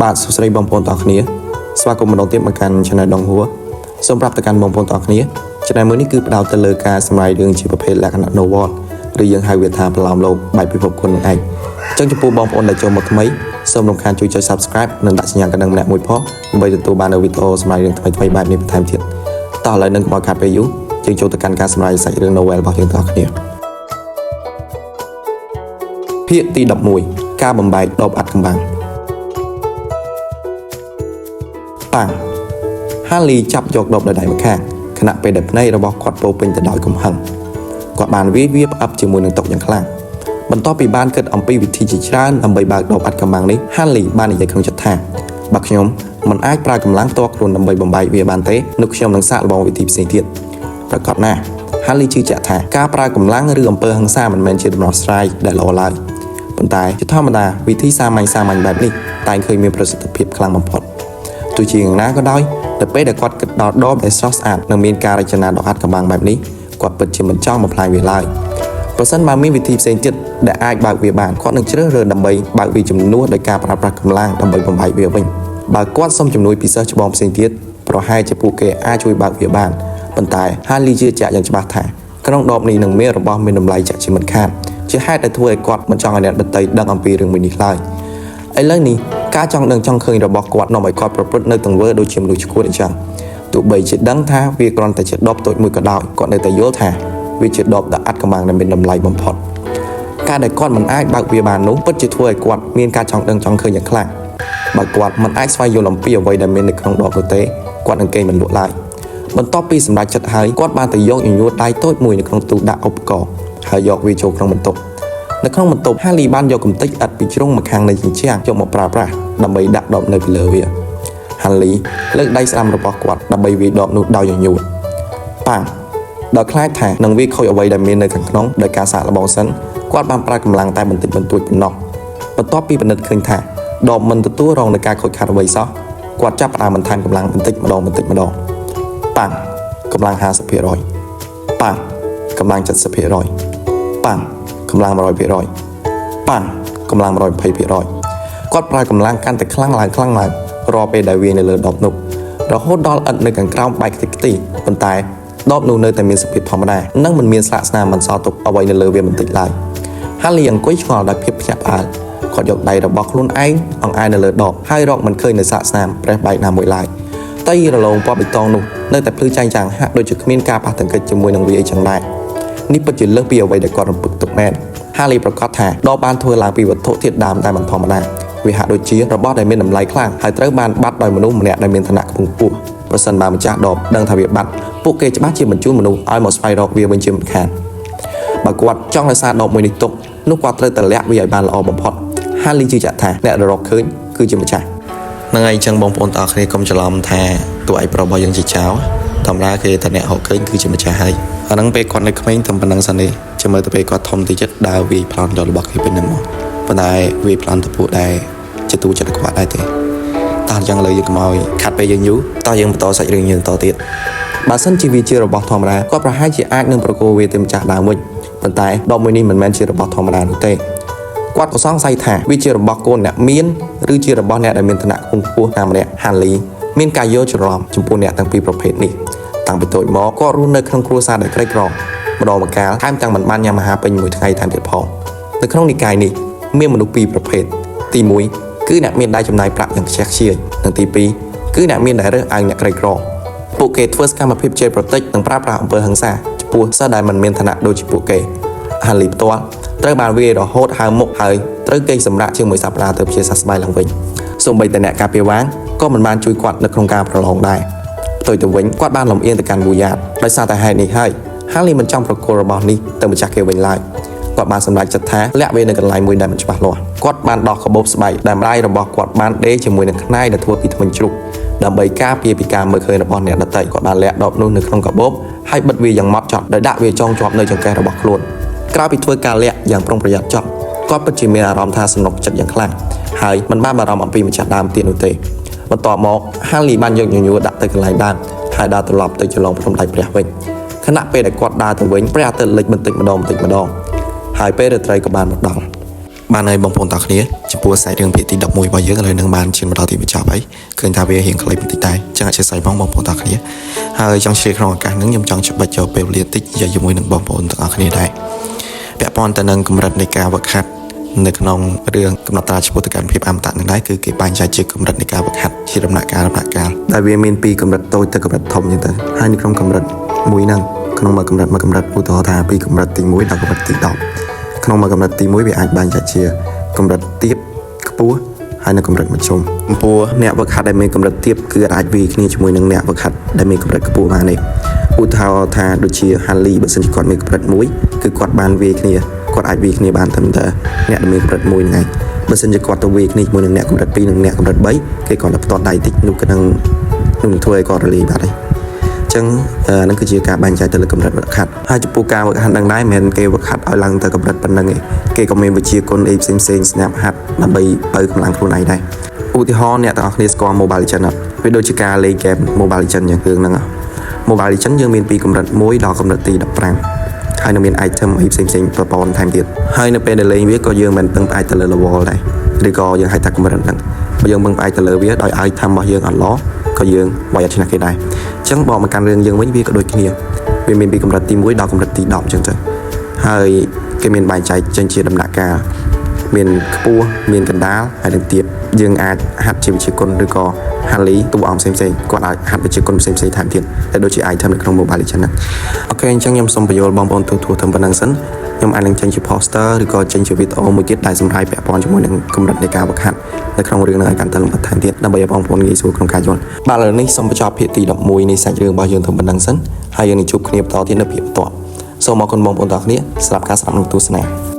បាទសួស្តីបងប្អូនទាំងអស់គ្នាស្វាគមន៍ម្ដងទៀតមកកាន់ Channel ដងហួរសូមប្រាប់ទៅកាន់បងប្អូនទាំងអស់គ្នា Channel មួយនេះគឺផ្ដោតទៅលើការសម្រាយរឿងជាប្រភេទលក្ខណៈ novel ឬយើងហៅវាថាប្រឡោមលោកបែបពិភពគុណនឹងឯងអញ្ចឹងចំពោះបងប្អូនដែលចូលមកថ្មីសូមរំខានជួយចុច Subscribe និងដាក់សញ្ញាកណ្ដឹងម្នាក់មួយផងដើម្បីទទួលបាននូវវីដេអូសម្រាយរឿងថ្មីៗបែបនេះបន្ថែមទៀតតោះឥឡូវនឹងកុំឲ្យខាតពេលយូរយើងចូលទៅកាន់ការសម្រាយសាច់រឿង novel របស់យើងទាំងអស់គ្នាភាគទី11ការបំបែកដបអាត់កំបាំងប៉ាំងហាលីចាប់យកដបដោយដៃម្ខាងខណៈពេលដែលភ្នែករបស់គាត់ពោរពេញទៅដោយកំហឹងគាត់បានវាយវាផ្អឹបជាមួយនឹងតុយ៉ាងខ្លាំងបន្ទាប់ពីបានគិតអំពីវិធីជាច្រើនដើម្បីបើកដបអាត់កំបាំងនេះហាលីបាននិយាយក្នុងចិត្តថាបើខ្ញុំមិនអាចប្រើកម្លាំងផ្ទាល់ខ្លួនដើម្បីបំបែកវាបានទេនោះខ្ញុំនឹងសាកល្បងវិធីផ្សេងទៀតប្រាកដណាស់ហាលីជឿជាក់ថាការប្រើកម្លាំងឬអំពើហិង្សាមិនមែនជាដំណោះស្រាយដែលល្អឡើយប៉ុន្តែជាធម្មតាវិធីសាមញ្ញសាមញ្ញបែបនេះតែងឃើញមានប្រសិទ្ធភាពខ្លាំងបំផុត ទោះជាយ៉ាងណាក៏ដោយនៅពេលដែលគាត់គិតដល់ដបដែលស្រស់ស្អាតនិងមានការរចនាដ៏អាថ៌កំបាំងបែបនេះគាត់ពិតជាមិនចង់បំផ្លាញវាឡើយប្រសិនបើមានវិធីផ្សេងទៀតដែលអាចបើកវាបានគាត់នឹងជ្រើសរើសដើម្បីបើកវាជំនួសដោយការប្រើប្រាស់កម្លាំងដើម្បីបំបែកវាវិញបើគាត់សុំជំនួយពីសិស្សច្បងផ្សេងទៀតប្រហែលជាពួកគេអាចជួយបើកវាបានប៉ុន្តែហាលីជឿជាក់យ៉ាងច្បាស់ថាក្នុងដបនេះនឹងមានរបស់មានតម្លៃជាក់ជាមិនខានជាហេតុដែលធ្វើឲ្យគាត់មិនចង់ឲ្យអ្នកដទៃដឹងអំពីរឿងមួយនេះឡើយ ឥឡូវនេះការចង់ដឹងចង់ឃើញរបស់គាត់នាំឲ្យគាត់ប្រព្រឹត្តនៅទង្វើដូចជាមនុស្សឆ្កួតអញ្ចឹងទោះបីជាដឹងថាវាគ្រាន់តែជាដបតូចមួយក៏ដោយគាត់នៅតែយល់ថាវាជាដបដ៏អាត់កំបាំងដែលមានតម្លៃបំផុតការដែលគាត់មិនអាចបើកវាបាននោះពិតជាធ្វើឲ្យគាត់មានការចង់ដឹងចង់ឃើញយ៉ាងខ្លាំងបើគាត់មិនអាចស្វែងយល់អំពីអ្វីដែលមាននៅក្នុងដបនោះទេគាត់នឹងគេងមិនលក់ឡើយបន្ទាប់ពីសម្រេចចិត្តហើយគាត់បានទៅយកញញួរដៃតូចមួយនៅក្នុងទូដាក់ឧបករណ៍ហើយយកវាចូលក្នុងបន្ទប់ នៅក្នុងបន្ទប់ហាលីបានយកកំទេចឥដ្ឋពីជ្រុងម្ខាងនៃជញ្ជាំងយកមកប្រើប្រាស់ដើម្បីដាក់ដបនៅពីលើវាហាលីលើកដៃស្ដាំរបស់គាត់ដើម្បីវាយដបនោះដោយញញួរប៉ាំងដោយខ្លាចថានឹងវាខូចអ្វីដែលមាននៅខាងក្នុងដោយការសាកល្បងសិនគាត់បានប្រើកម្លាំងតែបន្តិចបន្តួចប៉ុណ្ណោះបន្ទាប់ពីពិនិត្យឃើញថាដបមិនទទួលរងនឹងការខូចខាតអ្វីសោះគាត់ចាប់ផ្ដើមបន្ថែមកម្លាំងបន្តិចម្ដងបន្តិចម្ដងប៉ាំងកម្លាំង50%ប៉ាំងកម្លាំង70%ប៉ាំងកម្លាំង100%ប៉ាំងកម្លាំង120%គាត់ប្រើកម្លាំងកាន់តែខ្លាំងឡើងខ្លាំងឡើងរាល់ពេលដែលវាយនៅលើដបនោះរហូតដល់ឥដ្ឋនៅខាងក្រោមបែកខ្ទេចខ្ទីប៉ុន្តែដបនោះនៅតែមានសភាពធម្មតានិងមិនមានស្លាកស្នាមបន្សល់ទុកអ្វីនៅលើវាបន្តិចឡើយហាលីអង្គុយឆ្ងល់ដោយភាពភ្ញាក់ផ្អើលគាត់យកដៃរបស់ខ្លួនឯងអង្អែលនៅលើដបហើយរកមិនឃើញនៅស្លាកស្នាមប្រេះបែកណាមួយឡើយតីរលោងពណ៌បៃតងនោះនៅតែភ្លឺចែងចាំងហាក់ដូចជាគ្មានការប៉ះទង្គិចជាមួយនឹងវាអីចឹងដែរនេះពិតជាលើសពីអ្វីដែលគាត់រំពឹងទុកមែនហាលីប្រកាសថាដបបានធ្វើឡើងពីវត្ថុធាតុដើមដែលមិនធម្មតាវាហាក់ដូចជារបស់ដែលមានតម្លៃខ្លាំងហើយត្រូវបានបាត់ដោយមនុស្សម្នាក់ដែលមានឋានៈខ្ពង់ខ្ពស់ប្រសិនបើម្ចាស់ដបដឹងថាវាបាត់ពួកគេច្បាស់ជាបញ្ជូនមនុស្សឲ្យមកស្វែងរកវាវិញជាមិនខានបើគាត់ចង់រក្សាដបមួយនេះទុកនោះគាត់ត្រូវតែលាក់វាឲ្យបានល្អបំផុតហាលីជឿជាក់ថាអ្នកដែលរកឃើញគឺជាម្ចាស់ហ្នឹងហើយអញ្ចឹងបងប្អូនទាំងអស់គ្នាកុំច្រឡំថាតួឯកប្រុសរបស់យើងជាចៅធម្មតាគេតែអ្នករកឃើញគឺជាម្ចាស់ហើយអាហ្នឹងពេលគាត់នៅក្មេងតែប៉ុណ្្នឹងសិនទេចាំមើលទៅពេលគាត់ធំតិចចិត្តដើរវាយប្លន់យករបស់គេពេញហ្នឹងមកប៉ុន្តែវាយប្លន់ទៅពួកដែរជាទូចិត្តគាត់ដែរទេតោះអញ្ចឹងឥឡូវយើងកុំឲ្យខាត់ពេលយើងយូរតោះយើងបន្តសាច់រឿងយើងតទៀតបើសិនជាវាជារបស់ធម្មតាគាត់ប្រហែលជាអាចនឹងប្រគល់វាទៅម្ចាស់ដើមវិញប៉ុន្តែដបមួយនេះមិនមែនជារបស់ធម្មតានោះទេគាត់ក៏សង្ស័យថាវាជារបស់កូនអ្នកមានឬជារបស់អ្នកដែលមានឋានៈខ្ពង់ខ្ពស់ណាម្នាក់ហាលីមានការយល់ច្រឡំចំពោះអ្នកទាំងពីរប្រភេទនេះតាំងពីតូចមកគាត់រស់នៅក្នុងគ្រួសារដែលក្រីក្រម្ដងម្កាលថែមទាំងមិនបានញ៉ាំអាហារពេញមួយថ្ងៃថែមទៀតផងនៅក្នុងនិកាយនេះមានមនុស្សពីរប្រភេទទី1គឺអ្នកមានដៃចំណាយប្រាក់យ៉ាងខ្ជះខ្ជាយនិងទី2គឺអ្នកមានដែលរើសអើងអ្នកក្រីក្រពួកគេធ្វើសកម្មភាពជេរប្រតិចនិងប្រើប្រាស់អំពើហិង្សាចំពោះសិស្សដែលមិនមានឋានៈដូចជាពួកគេហាលីផ្ទាល់ត្រូវបានវាយរហូតហើមមុខហើយត្រូវគេងសម្រាកជាមួយសប្តាហ៍ទៅជាសះស្បើយឡើងវិញសូម្បីតែអ្នកការពារវាងក៏មិនបានជួយគាត់នៅក្នុងការប្រឡងដែរផ្ទុយទៅវិញគាត់បានលំអៀងទៅកាន់វូយ៉ាតដោយសារតែហេតុនេះហើយហាលីមិនចង់ប្រគល់របស់នេះទៅម្ចាស់គេវិញឡើយគាត់បានសម្រេចចិត្តថាលាក់វានៅកន្លែងមួយដែលមិនច្បាស់លាស់គាត់បានដោះកាបូបស្បែកដែលម្ដាយរបស់គាត់បានដេរជាមួយនឹងខ្នាយដែលធ្វើពីធ្មេញជ្រូកដើម្បីការពារពីការមើលឃើញរបស់អ្នកដទៃគាត់បានលាក់ដបនោះនៅក្នុងកាបូបហើយបិទវាយ៉ាងម៉ត់ចត់ដោយដាក់វាចងជាប់នៅចង្កេះរបស់ខ្លួនក្រោយពីធ្វើការលាក់យ៉ាងប្រុងប្រយ័ត្នចត់គាត់ពិតជាមានអារម្មណ៍ថាសំណុកចិត្តយ៉ាងខ្លាំងហើយមិនបានបារម្ភអំពីម្ចាស់ដើមទៀតនោះទេបន្ទាប់មកហាលីបានយកញញួរដាក់ទៅកន្លែងដើមហើយដើរត្រឡប់ទៅច្រឡងភ្នំដៃព្រះវិញខណៈពេលដែលគាត់ដើរទៅវិញព្រះអាទិត្យលិចបន្តិចម្ដងបន្តិចម្ដងហើយពេលរាត្រីក៏បានមកដល់ បានហើយបងប្អូនទាំងគ្នាចំពោះសាច់រឿងភាគទី11របស់យើងឥឡូវនឹងបានឈានមកដល់ទីបញ្ចប់ហើយឃើញថាវារៀងខ្លីបន្តិចតែចឹងអធ្យាស្រ័យផងបងប្អូនទាំងគ្នាហើយចង់ឆ្លៀតក្នុងឱកាសហ្នឹងខ្ញុំចង់ច្បាច់ចូលពេលវេលាតិចនិយាយជាមួយនឹងបងប្អូនទាំងអស់គ្នាដែរពាក់ព័ន្ធទៅនឹងកម្រិតនៃការវឹកហាត់នៅក្នុងរឿងកំណត់ត្រាឆ្ពោះទៅកាន់ភាពអមតៈនឹងដែរគឺគេបែងចែកជាកម្រិតនៃការវឹកហាត់ជាដំណាក់កាលដំណាក់កាលដែលវាមានពីកម្រិតតូចទៅកម្រិតធំចឹងទៅហើយនៅក្នុងកម្រិតមួយហ្នឹងក្នុងមួយកម្រិតមួយកម្រិតឧទាហរណ៍ថាពីកម្រិតទី1ដល់កម្រិតទី10ក្នុងមួយកម្រិតទី1វាអាចបែងចែកជាកម្រិតទាបខ្ពស់ហើយនៅកម្រិតមធ្យមចំពោះអ្នកវឹកហាត់ដែលមានកម្រិតទាបគឺអាចវាយគ្នាជាមួយនឹងអ្នកវឹកហាត់ដែលមានកម្រិតខ្ពស់បានទេឧទាហរណ៍ថាដូចជា Harley បើសិនជាគាត់មានកម្រិត1គឺគាត់បានវាយគ្នាគាត់អាចវាយគ្នាបានត្រឹមតែអ្នកដែលមានកម្រិត1ហ្នឹងឯងបើសិនជាគាត់ទៅវាយគ្នាជាមួយនឹងអ្នកកម្រិត2និងអ្នកកម្រិត3គេគាត់តែផ្ទាត់ដៃតិចនោះក៏នឹងនឹងធ្វើឲ្យគាត់រលាយបាត់ហើយ ចឹងហ្នឹងគឺជាការបែងចែកទៅលើកម្រិតវឹកហាត់ហើយចំពោះការវឹកហាត់នឹងដែរមិនមែនគេវឹកហាត់ឲ្យឡើងទៅកម្រិតប៉ុណ្្នឹងទេគេក៏មានវិជ្ជាគុណអីផ្សេងផ្សេងៗស្រាប់ហាត់ដើម្បីបើកម្លាំងខ្លួនឯងដែរឧទាហរណ៍អ្នកទាំងអស់គ្នាស្គាល់ Mobile Legends អត់វាដូចជាការលេងហ្គេម Mobile Legends យ៉ាងគ្រឿងហ្នឹងហ៎ Mobile Legends យើងមានពីកម្រិត1ដល់កម្រិតទី15ហើយនឹងមាន item អីផ្សេងផ្សេងៗប្រព័ន្ធថែមទៀតហើយនៅពេលដែលលេងវាក៏យើងមិនពឹងផ្អែកទៅលើ level ដែរឬក៏យើងហៅថាកម្រិតហ្នឹងបើយើងពឹងផ្អែកទៅលើវាដោយ item របស់យើងអត់ល្អក៏យើងវាយអត់ឈ្នះគេដែរអញ្ចឹងបកមកកាន់រឿងយើងវិញវាក៏ដូចគ្នាវាមានពីកម្រិតទី1ដល់កម្រិតទី10អញ្ចឹងទៅហើយគេមានបែងចែកចេញជាដំណាក់កាលមានខ្ពស់មានកណ្ដាលហើយនឹងទាបយើងអាចហាត់ជាវិជ្ជាគុណឬក៏ Harley តួអង្គផ្សេងៗគាត់អាចហាត់វិជ្ជាគុណផ្សេងៗថែមទៀតតែដូចជា item នៅក្នុង Mobile Legends ហ្នឹង OK អញ្ចឹងខ្ញុំសូមបញ្យល់បងប្អូនទូទៅត្រឹមប៉ុណ្្នឹងសិនខ្ញុំអាចនឹងចេញជា poster ឬក៏ចេញជាវីដេអូមួយទៀតដែលសម្រាប់ពាក់ព័ន្ធជាមួយនឹងកម្រិតនៃការវឹកហាត់នៅក្នុងរឿងហ្នឹងឲ្យកាន់តែលម្អិតថែមទៀតដើម្បីឲ្យបងប្អូនងាយស្រួលក្នុងការយល់បាទឥឡូវនេះសូមបញ្ចប់ភាគទី11នៃសាច់រឿងរបស់យើងត្រឹមប៉ុណ្្នឹងសិនហើយយើងនឹងជួបគ្នាបន្តទៀតនៅភាគបន្ទាប់សូមអរគុណបងប្អូនទាំងអស់គ្នាសម្រាប់ការស្ដាប់និងទស្សនា។